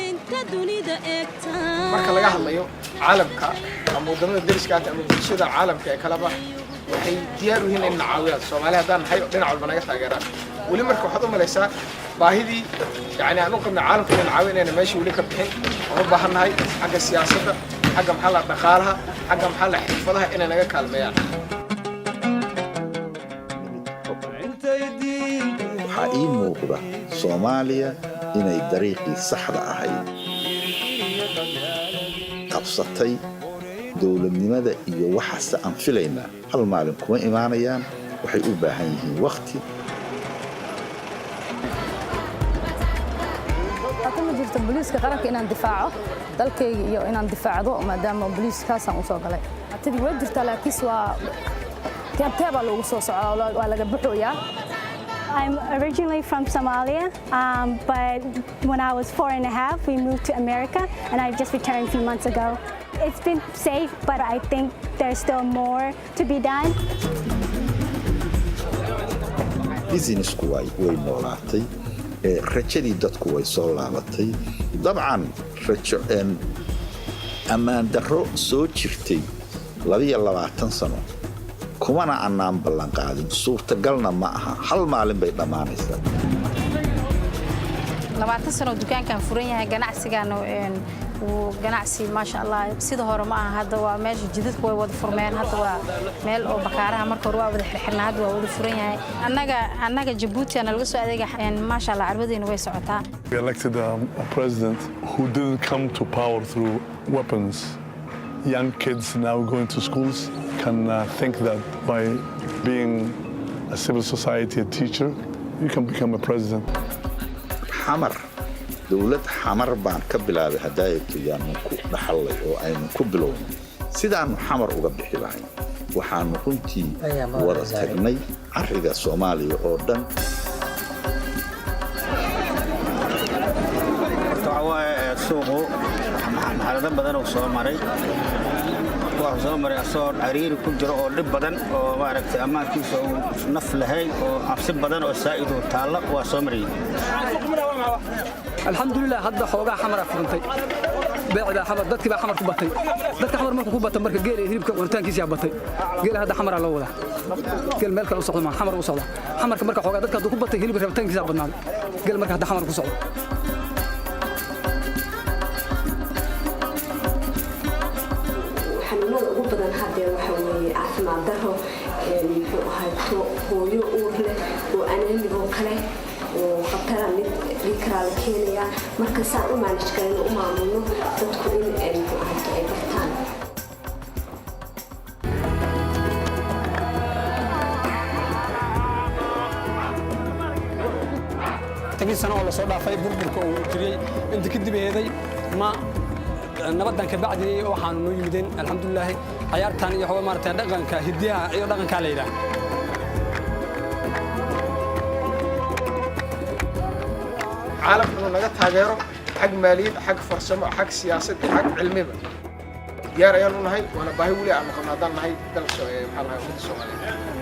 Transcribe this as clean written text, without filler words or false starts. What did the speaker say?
Inta dunida eegta. Marka laga hadlayo caalamka ama waddamada deriska ama bulshada caalamka ee kaleba, waxay diyaar u yihiin in na caawiyaan Soomaali haddaan nahay oo dhinac walba naga taageeraan. Weli marka waxaad u malaysaa baahidii yani aan u qabnay caalamka inay na caawiyo inayna meesha weli ka bixin. Waan u baahan nahay xagga siyaasadda, xagga maxaa la dhaqaalaha, xagga maxaa la xirfadaha inay naga kaalmeeyaan. Waxaa ii muuqda Soomaaliya inay dariiqii saxda ahayd qabsatay. Dowladnimada iyo waxaase aan filaynaa hal maalin kuma imaanayaan, waxay u baahan yihiin wakhti. Kuma jirto booliiska qaranka inaan difaaco dalkayga iyo inaan difaacdo, maadaama booliiskaasaan usoo galay. Tadii way jirtaa, laakiinse waa teebteebaa loogu soo socdaa, waa laga buxoyaa. I'm originally from Somalia, but when I was 4.5, we moved to America, and I just returned a few months ago. It's been safe, but I think there's still more to be done. Businessku way noolaatay, rajadii dadku way soo laabatay. Dabcan rajo ammaan darro soo jirtay 22 sano kumana annaan ballanqaadin, suurtagalna ma aha, hal maalin bay dhammaanaysaa. 20 sano dukaankan furan yahay, ganacsigan wuu ganacsi, maasha Allah. Sida hore ma aha, hadda waa meesha jidadku way wada furmeen. Hadda waa meel oo bakaaraha marka hore waa wada xirxirnaa, hadda waa wada furan yahay. Annaga Jabuuti ana laga soo adeega, maasha Allah, carwadeena way socotaa. We elected a president who didn't come to power through weapons. Young kids now going to schools can think that by being a civil society, a teacher, you can become a president. Xamar, dowlad Xamar baan ka bilaabay hadaayato yaanu ku dhaxallay oo aynu ku bilownay sidaannu Xamar uga bixi lahayn. Waxaannu runtii wada tagnay carriga Soomaaliya oo dhan. Horta waxaa waaye, suuqu marxalado badan uu soo maray. Wuxuu soo maray asagoo cariiri ku jiro oo dhib badan oo maaragtay ammaankiisa uu naf lahayn oo cabsi badan oo saa'id uu taalla waa soo marayay. Alxamdulilah, hadda xoogaa Xamara furantay, beecdaa Xamar, dadkii baa Xamar ku batay. Dadka Xamar markuu ku bata, marka geela iyo hilibka cunitaankiisa batay. Geela hadda Xamaraa loo wadaa, geel meel kale u socdo maa, Xamar u socda. Xamarka marka xoogaa dadka hadduu ku batay, hilibka rabitaankiisa badnaaday. Geel marka hadda Xamar ku socdo. Xanuunada ugu badan haddee waxa weeye caafimaad daro, muxuu ahayto, hooyo uur leh oo anemia oo kale oo khatara, mid dhiigkaraa la keenayaa. Marka saan u manage garayno, u maamulno dadku in muxuu ahayto ay bartaan. 10 sano oo lasoo dhaafay burburka uu jiriyey inta kadib eeday ma nabadan ka bacdi waxaanu noo yimideen, alxamdulilaahi, cayaartan iyo waxaa maaragtay dhaqanka hidiyaha iyo dhaqankaa la yidhaah. Caalamka inuu naga taageero xag maaliyad, xag farsamo, xag siyaasad iyo xag cilmiba diyaar ayaan u nahay, waana baahi weli aanu qabno haddaan nahay dalka, maxaa lahay, ummadda Soomaaliyeed.